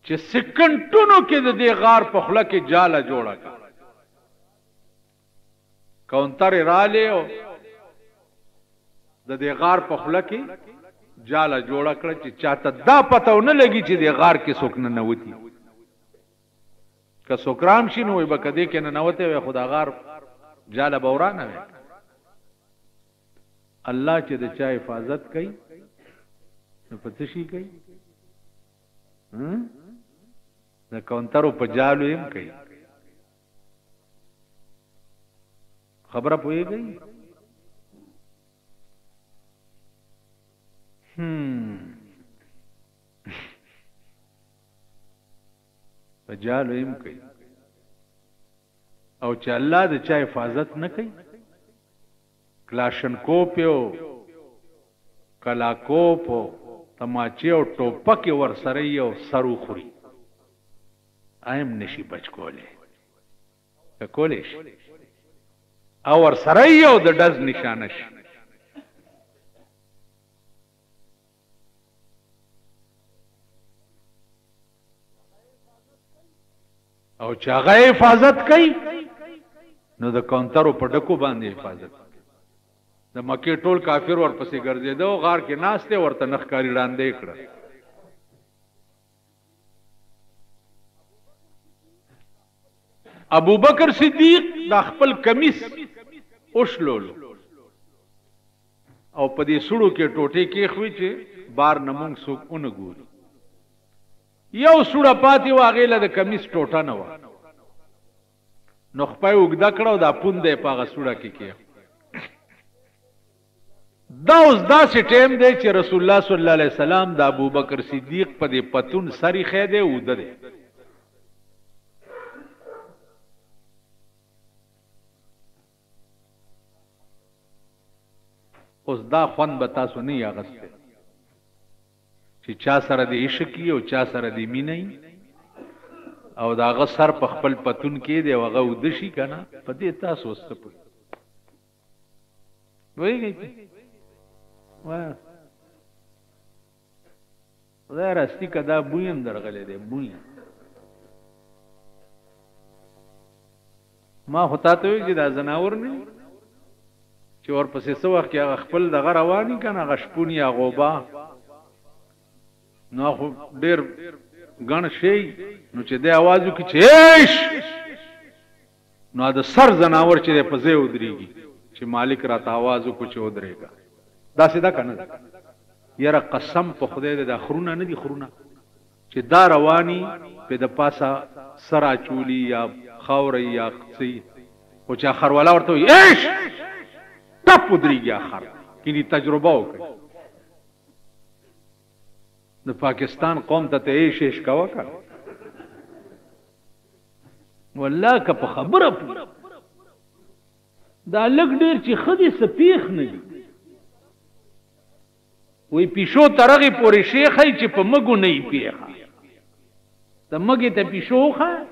چې سکنټونو کې د دې غار په خوله کې جاله جوړه کړه. کونترې رالې او د دې غار په خوله کې جاله جوړه کړه چې چاته دا پته ونه لګي چې دې غار کې څوک ننوتي. که څوک رام شي نو وایي به که دې کې ننوتی وی خو دا غار جاله به ورانه وی. الله چې د چا حفاظت کوي نو په څه شي کوي؟ د کونترو په جالو یې هم کوي. خبره پوهېږئ؟ په جالو یې هم کوي. او چې الله د چا حفاظت نه کوي، کلاشنکوپ او کلاکوپ او تماچې او ټوپک یې ورسره یي او سر وخوري، ایم نشي بچ کولی، که کولی شي او ورسره یي او د ډز نشانه شي. او چې هغه حفاظت کوي نو د کونترو په ډکو باندې حفاظت کوي. د مکې ټول کافر ورپسې ګرځېده او غار کې ناست دی، ورته نه ښکاري، ړانده یې کړل. ابوبکر صدیق دا خپل کمیس وشلولو او په دې سړو کې ټوټې کېښوې چې بار نه مونږ څوک ونه ګوري. یو سوړه پاتې وه، هغې له د کمیس ټوټه نه وه، نو خپه یې اوږده کړه او دا پونده یې په هغه سوړه کې کېښوده. دا اوس داسې ټایم دی چې رسول الله صلی الله علیه وسلم د ابوبکر صدیق په دې پتون سر ایښی دی، اوده دی. اوس دا خوند به تاسو نه یې اخیستی چې چا سره دې عشق وي او چا سره دې مینه وي او د هغه سر په خپل پتون کې دی او هغه اوده شي که نه، په دې تاسو اوس څه پوهېږئ؟ پوهېږئ پرې؟ وایه خدای راستي که دا بوی هم درغلی دی، بوی ما خو تا ته ویل چې دا ځناور نه دي چې ورپسې څه وخت کې هغه خپل دغه رواني که نه، هغه شپون یا غوبا، نو خو ډېر ګڼ شی، نو چې دی اواز وکړي چې ایش، نو د سر ځناور چې دی په ځای ودرېږي چې مالک راته اواز وکړو چې ودرېږه. داسې ده که نه ده؟ یاره قسم په خدای دی، دا خرونه نه دي، خرونه چې دا رواني په د پاسه سر اچولي یا خاوره یا څه، خو چې خروالا ورته وایي ایش، ټپ ودرېږي اخر کینی. تجربه وکړي د پاکستان قوم ته ته ایش ایش کوه که والله که په خبره پوه. دا لږ ډېر چې ښه دي څه پېښ نه دي، وایي پیشو تر هغې پورې شیخی چې په مږو نه یي پېښه. ته مږې ته پیشو وښیه،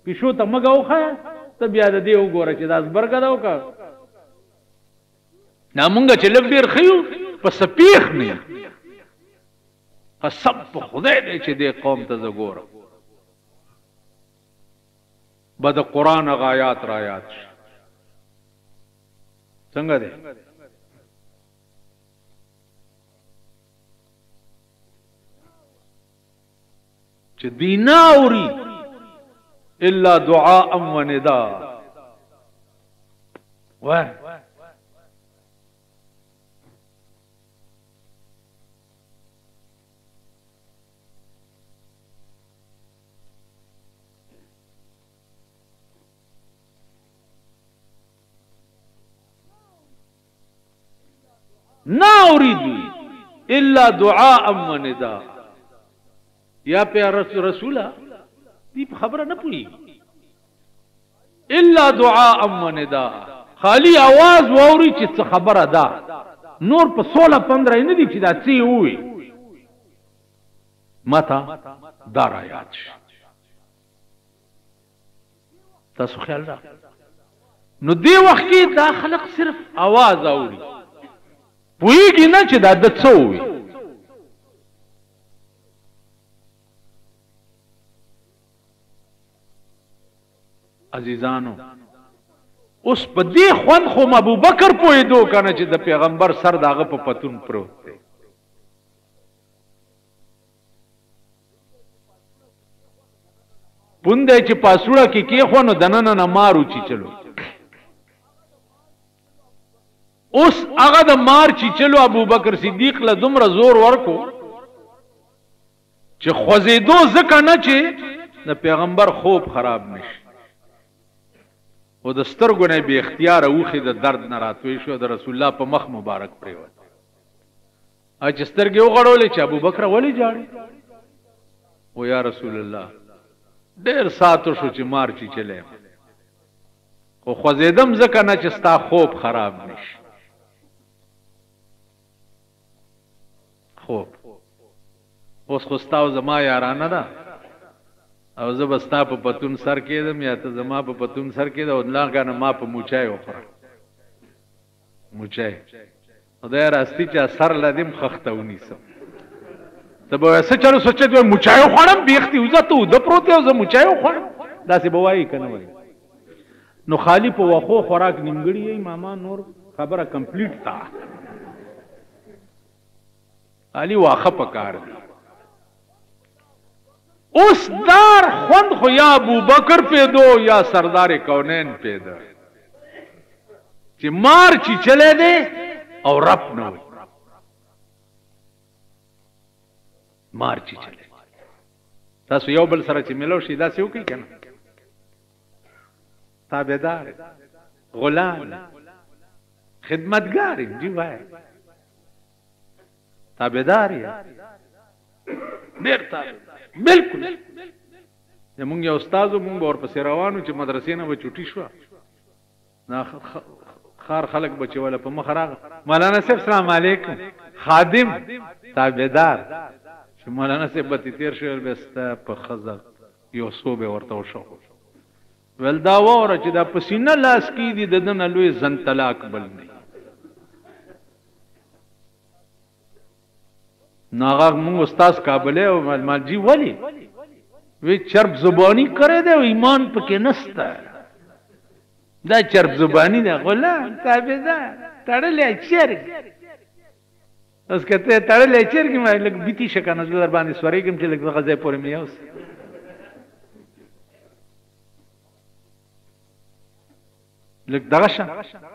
پیشو ته مږه وښیه، ته بیا د دې وګوره چې دا زبرګه ده او که دا. مونږ چې لږ ډېر ښه یو په څه پېښ نه یو. قسم په خدای دی چې دې قوم ته زه ګورم به د قرآن هغه آیات را یاد شي. څنګه دی؟ چې دوی نه اوري الا دعاء و نداء. وایه نه اوري دوی الا دعاء و نداء. یا پیا رسوله دی په خبره نه پوهېږي. الا دعاء و نداء، خالی आवाज واوري چې څه خبره ده، نور په 16 15 نه دي چې دا څه ووي. ماته دا را یاد شي، تاسو خیال را. نو دې وخت کې دا خلق صرف आवाज اوري، پوهېږي نه چې دا د څه ووي. عزیزانو اوس په دې خوند خو ابوبکر پوهېدو که نه چې د پیغمبر سر د هغه په پتون پروت دی. پوند دی چې پاسوړه کې کېښوه نو دننه نه مار وچیچلو. اوس هغه د مار چیچلو ابوبکر صدیق له دومره زور ورکو چې خوځېدو ځکه نه چې د پیغمبر خوب خراب نشي، او د سترګو نه بې اختیاره اوښې د درد نه راتوی شو، د رسول الله په مخ مبارک پرېوت. چې سترګې وغړولې چې ابوبکر ولې ژاړې؟ او یا رسول الله ډېر ساعت وشو چې مار چیچلی یم، خو خوځېدم ځکه نه چې ستا خوب خراب نشي. خوب اوس خو ستا او زما یارانه ده، او زه به ستا په پتون سر کېدم یا ته زما په پتون سر کېده، او لاګانه ما په موچای وخوره. موچای خدای راستی چې سر له دې هم خښته ونیسم. ته به وایې څه چلو څه چل، موچای وخوړم، بېختي وځه ته اوده پروت یې او زه موچای وخوړم، داسې به وایي که نه وایي؟ نو خالي په وښو خوراک نیمګړي یې ماما، نور خبره کمپلیټ ده، خالي واښه پکار دي. اوس دار خوند خو یا ابوبکر پیدو یا سردار کونین پیدا، چې مار چیچلی دی او رب نه وي. مار چیچلی تاسو یو بل سره چې ملو شي داسې وکړئ که نه؟ تابعدار، غلام، خدمتګار جی وای، تابعدار یې ډېر تابعدار بالکل. زمونږ یو استاد و، مونږ به ورپسې روان وو چې مدرسې نه به چوټي شوه، خار خلک به چې وله په مخه راغله، مولانا صاحب سلام علیکم، خادم تابعدار. چې مولانا صاحب به ترې تېر شو، ویل به ستا په ښځه یو څو به ورته وشو، ویل دا واوره چې دا په سینه لاس کېږي د ده نه لوی زنطلاق بل نه. نو هغه مونږ استاد کابلی او مال جي ولې؟ وی چرب زبانی کړی دی او ایمان پکې نسته، دا چرب زبانی ده، غلام تابعدار تړلی چرګ. اوس که ته تړلی چرګ ما لږ بیتي شه که نه زه در باندې سورېږم چې لږ دغه ځای پورې مې یوسې. لږ دغه شه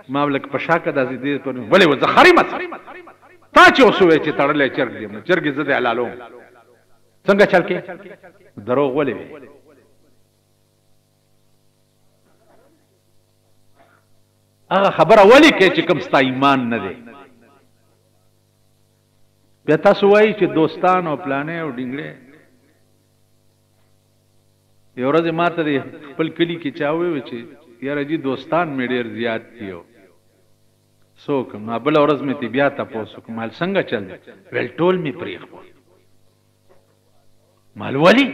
ما لږ په شا که داسې دې پورې ولې وځه خري مه تا چې اوس ووایې چې تړلی چرګ دی، نو چرګ یې زه دی حلالوم، څنګه چل کې؟ دروغ ولې وایې؟ هغه خبره ولې کوې چې کوم ستا ایمان نه دی؟ بیا تاسو وایي چې دوستان او پلانې او ډینګړې. یو ورځ ما ته د خپل کلي کې چا وویل چې یاره جي دوستان مې ډېر زیات دي او څوک ما بله ورځ مې ترې بیا تپوس وکړ، مال څنګه چل دی؟ ویل ټول مې پرېښود. مال ولي؟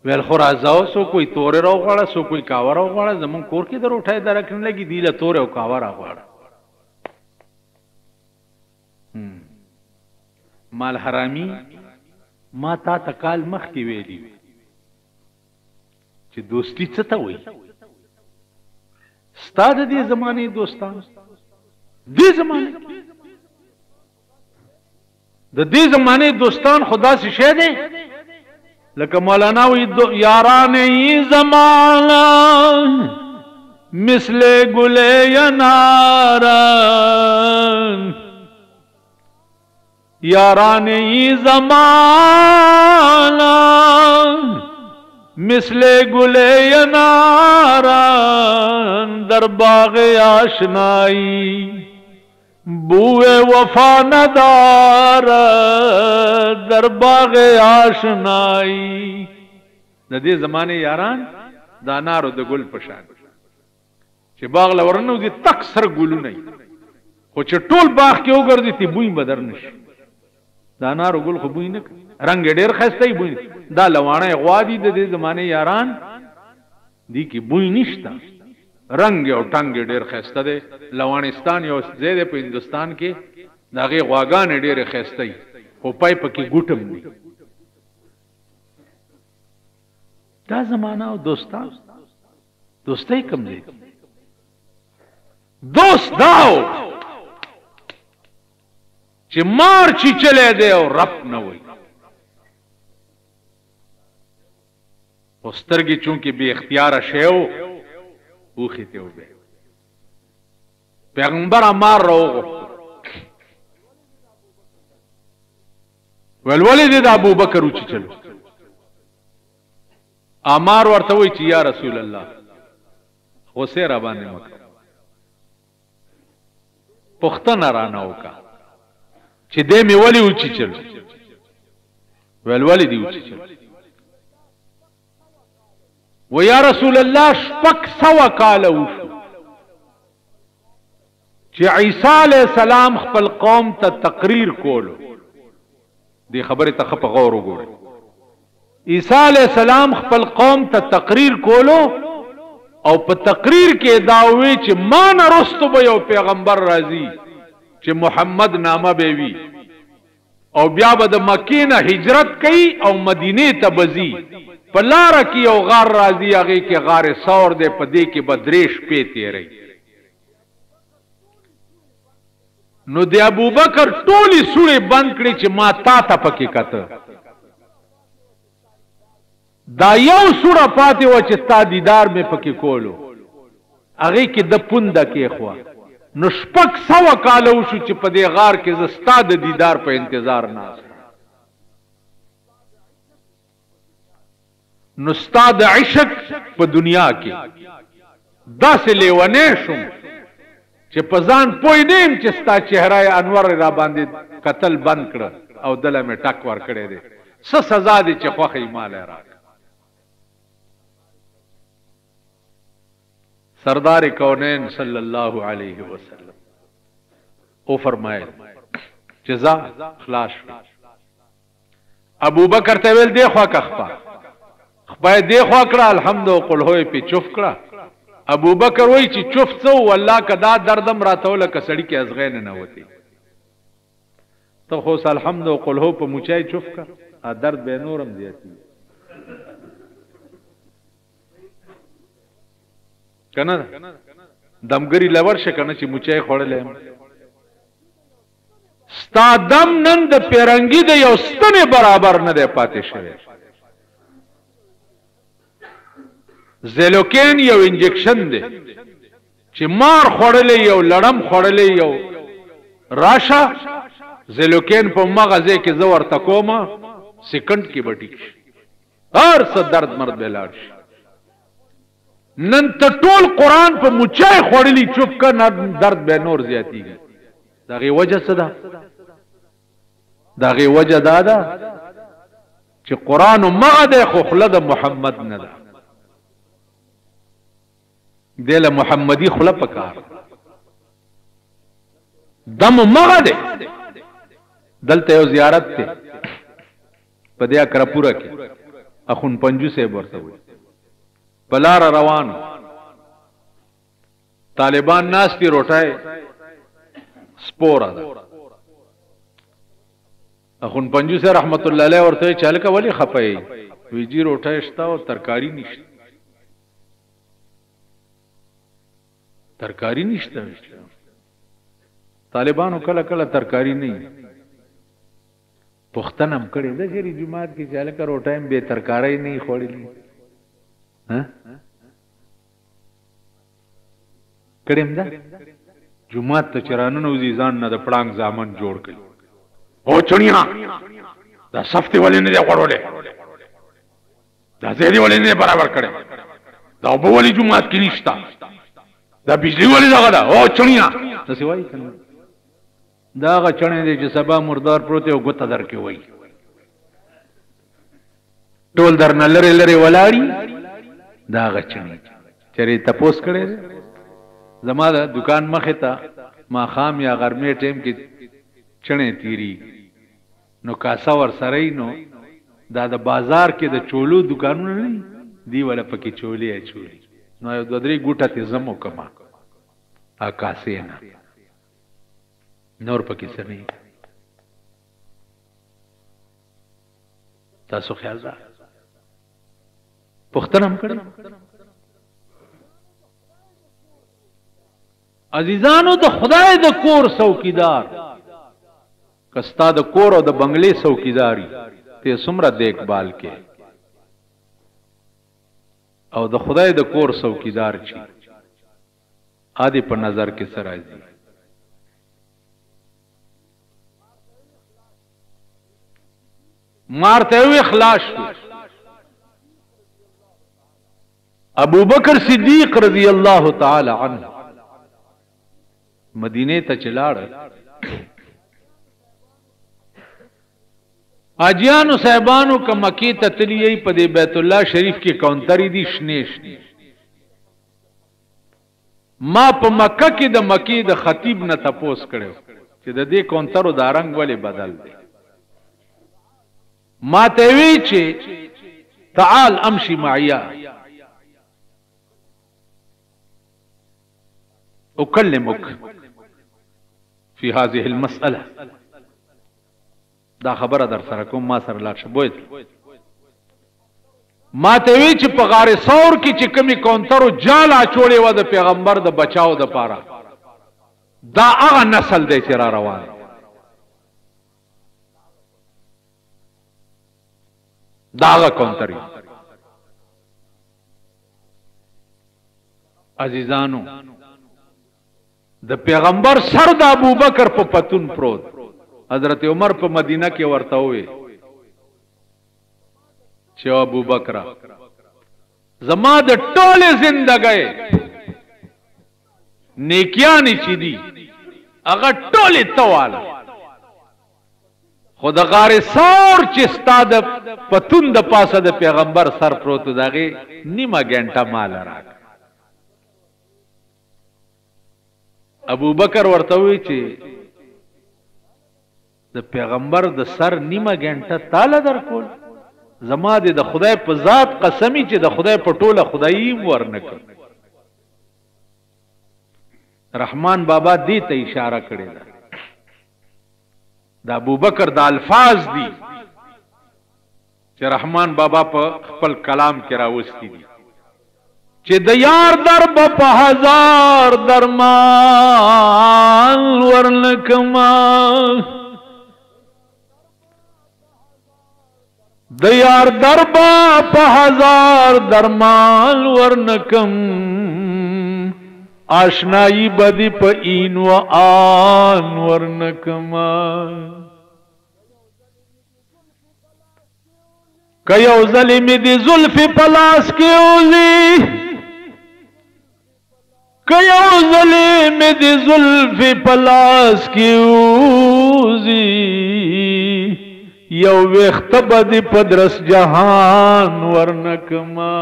ویل خو راځه او څوک وایي تورې راوغواړه، څوک وایي قهوه راوغواړه، زمونږ کور کې د روټۍ درک نه لګي، دوی له تورې او قهوه راغواړه. مال حرامي ما تا ته کال مخکې ویلي چې دوستي څه ته وایي؟ ستا د دې زمانې دوستان، دې زمانې د دې زمانې دوستان خو داسې شی دی لکه مولانا وی یاران ای زمانہ مثل گل یناران، یاران ای زمانہ مثل گل یناران، در باغ آشنائی بوئے وفا ندار، در باغ آشنائی. د دې زمانه یاران د انارو د ګل په شان چې باغ له ورنوځي تک سره ګلونه وي، خو چې ټول باغ کې وګرځي تی بوی به در نه شي. د انارو ګل خو بوی نه کوي، رنګ یې ډېر ښایسته وي، بوی دا لواڼی غوا دي. د دې زمانې یاران دي کې بوی نشته، رنګ او ټنګ ډېر ښایسته دی. لوانستان یو ځای دی په هندوستان کې، د هغې غواګانې ډېرې ښایسته وي، خو پای پکې ګوټم دی. دا زمانه او دوستان دوستۍ کم دی. دوست داو چې مار چیچلی دی او رب نه وایي، خو سترګې چونکې بې اختیاره شی و، اوښې ته وبې. پیغمبر مار راوغوښت، ویل ولې دې د ابوبکر وچیچلو؟ امار ورته وایي چې یا رسول الله غصې را باندې مه کوه، پوښتنه رانه وکړه چې دی مې ولې وچیچلو؟ ویل ولې دې وچیچلو؟ و یا رسول الله 600 کاله وشو چې عیسی علیه السلام خپل قوم ته تقریر کولو. دې خبرې ته ښه په غور وګورئ. عیسی علیه السلام خپل قوم ته تقریر کولو او په تقریر کې دا وی چې ما نه وروستو به یو پیغمبر راځي چې محمد نامه به وي، او بیا به د مکې نه هجرت کوي او مدینې ته به ځي. په لاره کې یو غار راځي، هغې کې غار ثور دی، په دې کې به 3 شپې تېروي. نو د ابوبکر ټولې سوړې بند کړې چې ما تا ته پکې کته، دا یو سوړه پاتې وه چې ستا دیدار مې پکې کولو، هغې کې د پونده کېښوه. نو 600 کاله وشو چې په دې غار کې زه ستا د دیدار په انتظار ناست. نو ستا د عشق په دنیا کې داسې لیونی شوم چې په ځان پوه نه یم چې ستا چهره انور را باندې قتل بند کړه او دله مې ټک ورکړی دی. څه سزا دی چې خوښه یې ماله راکړه. سردار کونین صلی الله علیه وسلم او فرمایل چې ځه خلاص شو. ابوبکر ته ویل دی خوا که خپه خپه یې دی خوا کړه، الحمد او قل هو یې پې چف کړه. ابوبکر وایي چې چف څه و، والله که دا دردم راته ولکه سړي کې ازغی ننوتی. ته خو اوس الحمد او قل هو په موچای چف کړه، درد به یې نور هم زیاتېږي که نه؟ دمګري له ورشه که نه چې موچای خوړلی یم. ستا دم نن د پیرنګي د یو ستنې برابر نه دی پاتې شوی. زیلوکین یو انجکشن دی چې مار خوړلی یو لړم خوړلی یو راشه، زیلوکین په مغه ځای کې زه ورته کومه، سیکنډ کې به ټیک شي، هر څه درد مرد به لاړ شي. نن ته ټول قرآن په موچای خوړلی چوپ که، نه درد به نور زیاتېږي. د هغې وجه څه ده؟ د هغې وجه دا ده چې قرآن مغه دی خو خوله د محمد نه ده. دی له محمدي خوله پکار دم مغه دی. دلته یو زیارت دی په دې اکرپوره کې، اخون پنجو صاحب ورته وایي. په لاره روان طالبان ناست دي، روټۍ سپوره ده. اخون پنجو صاحب رحمت الله علیه ورته وایي چې هلکه ولې خفه یې؟ وایي جي روټۍ شته او ترکاري نشته. ترکاری نشته. طالبانو کله کله ترکاری نه. پوښتنه هم کړې ده چېرې جومات کې چې هلکه روټۍ هم بې ترکارۍ نه وي خوړلي؟ کړې هم ده؟ جومات ته چې راننوځي ځان نه د پړانګ زامن جوړ کړي. او چڼیا دا صف دې ولې نه دی غوړولی؟ دا ځای دې ولې نه دی برابر کړی؟ دا اوبه ولې جومات کې نشته؟ دا بجلي ولې دغه ده؟ او چڼیا داسې وایي که نه؟ دا هغه چڼی دی چې سبا مردار پروت دی او ګوته درکې وایي، ټول درنه لرې لرې ولاړي. دا هغه چڼی چېرې تپوس کړی دی؟ زما د دکان مخې ته ماښام یا غرمې ټایم کې چڼی تېرېږي، نو کاسه ورسره وي، نو دا د بازار کې د چولو دکانونه نه دي، دی وله پکې چولې اچولي، نو یو دوه درې ګوټه ترې زم وکړم کاسې نه، نور پکې څه نه. تاسو خیال ده پوښتنه هم کړې؟ عزیزانو د خدای د کور څوکیدار که ستا د کور او د بنگلې څوکیداري ته څومره دیکبال کې، او د خدای د کور څوکیدار چی ادي په نظر کې څه راځي؟ مارته وی خلاص شو. ابو بکر صدیق رضی الله تعالی عنہ مدینه ته چلاړ، حاجیانو صاحبانو که مکې ته تللی یئ، په دې بیت الله شریف کې کونترې دي شنې شنې. ما په مکه کې د مکې د خطیب نه تپوس کړی چې د دې کونترو دا رنګ ولې بدل دی؟ ما ته وی چې تعال امشي معیا اکلمک فی هذه المسأله، دا خبره در سره کوم، ما سره لاړ شه. بویت ما ته وی چې په غار ثور کې چې کمی کونترو جال اچولې و د پیغمبر د بچاو د پاره، دا هغه نسل دی چې را روان دی، دا هغه کونتري. عزیزانو د پیغمبر سر د ابوبکر په پتون پروت، حضرت عمر په مدینه کې ورته ووی چې ابوبکر زما د ټولې زندګۍ نیکیانې چې دي هغه ټولې ته واله، خو د غار ثور چې ستا د پتون د پاسه د پیغمبر سر پروت د هغې نیمه ګنټه ماله راکړه. ابوبکر ورته ووی چې د پیغمبر د سر نیمه ګنټه تاله درکول، زما دې د خدای په ذات قسمی چې د خدای په ټوله خدایي هم ورنکړ. رحمان بابا دې ته اشاره کړې ده، د ابوبکر د الفاظ دي چې رحمان بابا په خپل کلام کې راوستي دي چې د یار در به په هزار درمان ورنکما، د یار در به په هزار درمان ورنکم، آشنایی بدی په این و آن ورنکما. که یو ځلې مې د زلفې په لاس کې وځي، که یو ځلې مې د زلفې په لاس کې وځي، یو ویښته به دې په درس جهان ورنکما.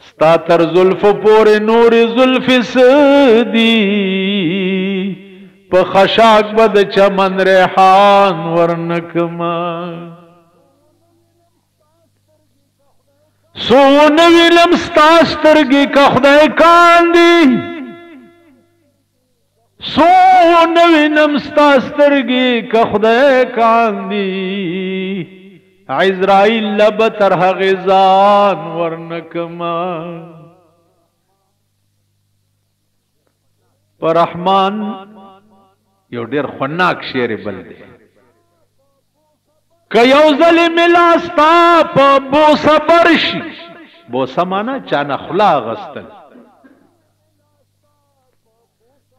ستا تر زلفو پورې نورې زلفې څه دي، په خشاک به د چمن ریحان ورنکما. څو ونه وینم ستا سترګې که خدای کاندي، څو ونه وینم ستا سترګې که خدای کاندي، عزرائیل له به تر هغې ځان ورنکما. په رحمان یو ډیر خناک شعر بل دی. که یو ځل مې لاس ستا په بوسه بر شي، بوسه معنا چا نه خوله اخیستل،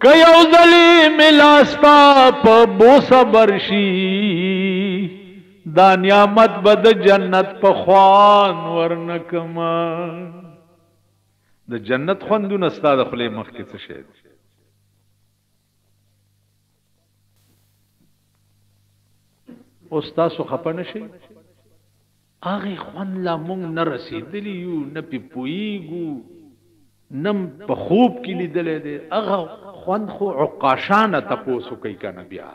که یو ځل مې لاس ستا په بوسه بر شي، دا نعمت به د جنت په خوان ورنکم. د جنت خوندونه ستا د خولې مخکې څه شی دی؟ اوس تاسو خپه نه شئ، هغې خوند لا مونږ نه رسېدلي یو، نه پې پوهېږو، نه په خوب کې لیدلی دی. هغه خوند خو عقاشانه تپوس وکړئ که نه بیا